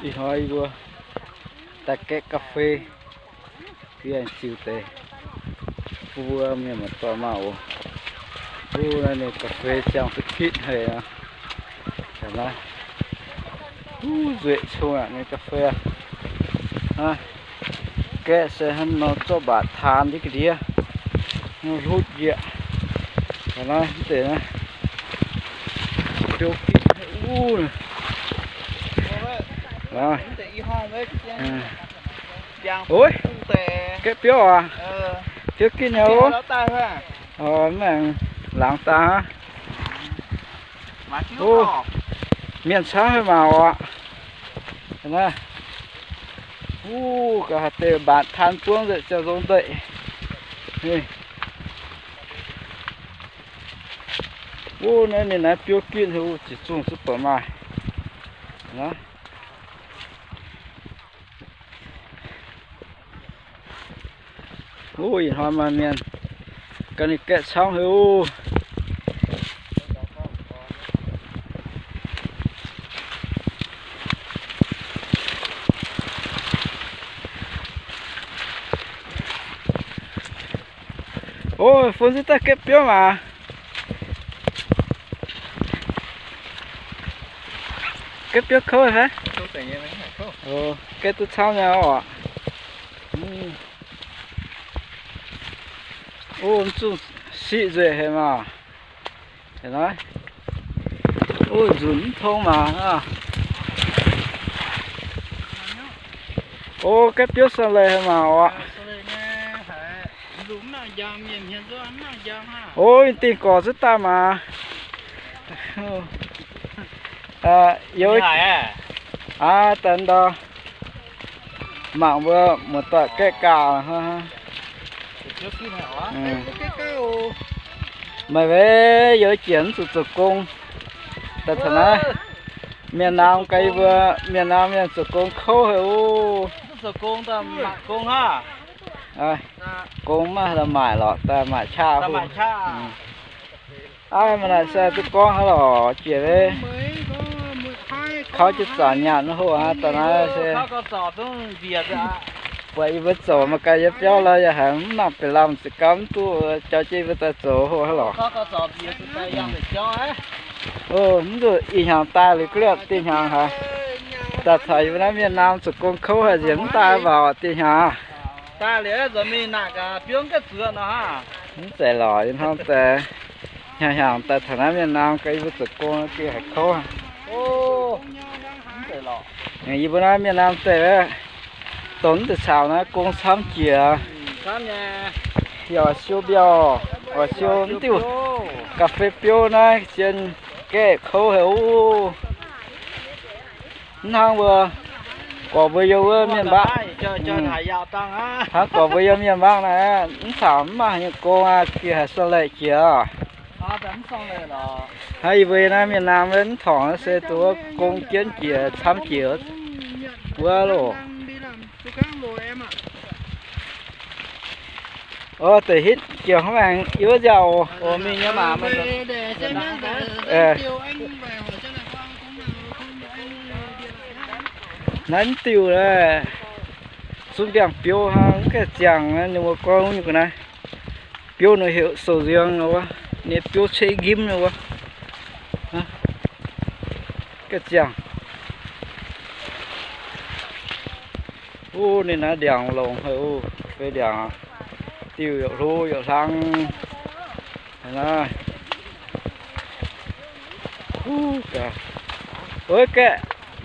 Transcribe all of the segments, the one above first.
Ih hnoi yie mbuo daaih gaeqv ga'fei, yie aengx ziux deix bun mbuo mienh muoz-doic maah oc. Wuov naaiv ninh ga'fei ziangh duqv gitv haic aqv. Wuov nzueic cong aqv, ninh ga'fei aqv. Gaeqv se hnangv nor zorqv mbatc taan jienv ga'ndiev, hlutv njiec. Naaiv deix naaiv biouv gitv haic wuov. Gaeqv biouv aac, biouv gitv nyei oc. Mv aengx laangz daaih aqv. Mienh camv haic maah oc. Wuov, ga'haaix deix mbatc taan buangv nzengc ziangh nzong ndeic. Wuov naaiv ninh naaiv biouv gitv haic, ziqc zungh zuqc buatc maaih. Wuov, ih hnoi maaih mienh ganh ninh gaeqv camv haic oc. Ov, fun ziev daaih gaeqv biouv maah. Gaeqv biouv kouv fai? Gaeqv duqv camv nyei oc. Ov, mv zungh siqv nzueic haic maah. Ov, nzunc mv tong maah. Ov, gaeqv biouv sa leih haic maah oc. Ov, dingh gorx ziev daaih maah. Youz, aa, daaih ndau mangc mbuo muoz-doic gaeqv gaax. Meih weic youz jienc mv zuqc zoux gong, daaih taux naaiv mienh naamh gaax yie mbuo, mienh naamh mienh zoux gong kouv haic oc. Gong maiv maaih lorqc, daaih maaic qaqv. Aav, maaih naaic se duqv gorngv hnangv lorqc, jiex ve. Kouv jienv zanc nyaanh hoh aqv, daaih naaiv se buatc yie mbuo zoux mangc gaax yie biauv lorqc, yaac haiz mv nangc benx lamh ziepc gamv duqv jauv jienv yie mbuo daaih zoux hoh hnangv lorqc. Mv zuqc ih hnyangx daaih liuz guv liepc dieh hnyangx haic. Daaih caux yie mbuo naaiv mienh naamh zoux gong kouv haic nziex mv daaih mbaaux dieh hnyangx. Mv zeiz lorqc, yie hnamv daaih hnyangx hnyangx daaih taux naaiv mienh naamh gaax yie mbuo zoux gong gengh haiz kouv. Yie mbuo naaiv mienh naamh daaih donx mv deix caux naaiv gong camv jiex. Yaac siou mbiauh, oix siou mv diuh ga'fei biouv naaiv zien gaeqv kouv haic oc. Mv hnangv mbuo gorx mbuo yiem wuov mienh mbaangv, hnangv gorx mbuo yiem mienh mbaangv naaiv, mv caux mv maaih haaix nyungc gong aqv, gengh haiz song laeqc jiex. Hnangv yie mbuo naaiv mienh naamh mv torngc se duqv gong jienv jiex camv jiex wuov loh. Ov, deix hitv jiex hnangv maengx yie wuov nziaauc oc. Naaiv mv diuh, zungv ndiangx-biouv hnangv, mv gaengh ziangh, ninh mbuo gorngv nyungc ga'naaiv. Biouv nor heuc sou-nziang nor wuov, ninh biouv ceix njimv nor wuov. Gaengh ziangh. Wuov, ninh naaiv ndiangx longx haic oc, fei ndiangx. Diuh yaac hlo yaac hlang. Naaiv. Wuov, gaeqv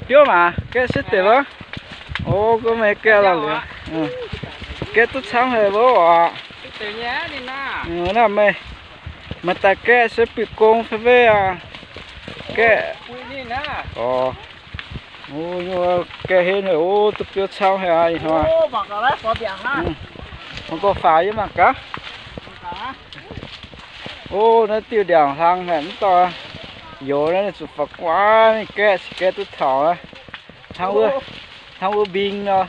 biouv maah, gaeqv sieqv deix wuov. O, gorngv meih gaeqv lorqc liuz, gaeqv duqv camv haic wuov oc. Naaiv meih, meih daaih gaeqv se bieqc gong fai fei aqv? Gaeqv, o, gaeqv henv haic, o, duqv biouv camv haic aqv ih hnoi. Mangc gaax faaux yie mangc gaax. O, naaiv diuh ndiangx hlang haic mv dorh youz naaiv, ninh zuqc faaux guaav mingh gaeqv, se gaeqv duqv taux aqv. Hnangv wuov, hnangv wuov mbing nor.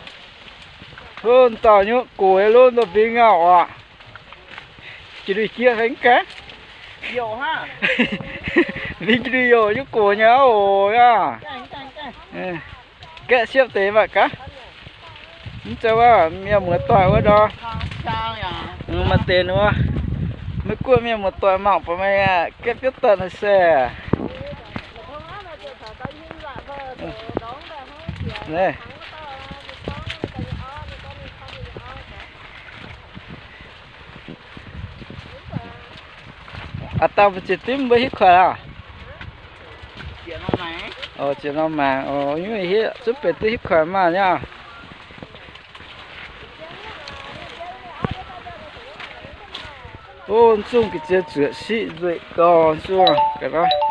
Hov, dauh nyungc gox nyei lov, dauh mbing aqv oc. Jiex lui jieqv fai mv gaengh? Mbing jiex lui youc nyungc gox nyei oc aqv. Gaeqv siepv deix mv baac gaax. Mv zeiz wuov mienh muoz-doic wuov ndor. Maaih deix wuov, Meiv Guoqv mienh muoz-doic mangc buatc meih gaeqv biouv daaih naaiv se. Aav dangh mbuo ziex dimv mbuo hitv kuaaic aqv. Ziex norm maengx, hitv zunv benx duqv hitv kuaaic maah nyei. O, zungh ga'ziex zuoqc siqv nzueic gauh zungh ga'naaiv.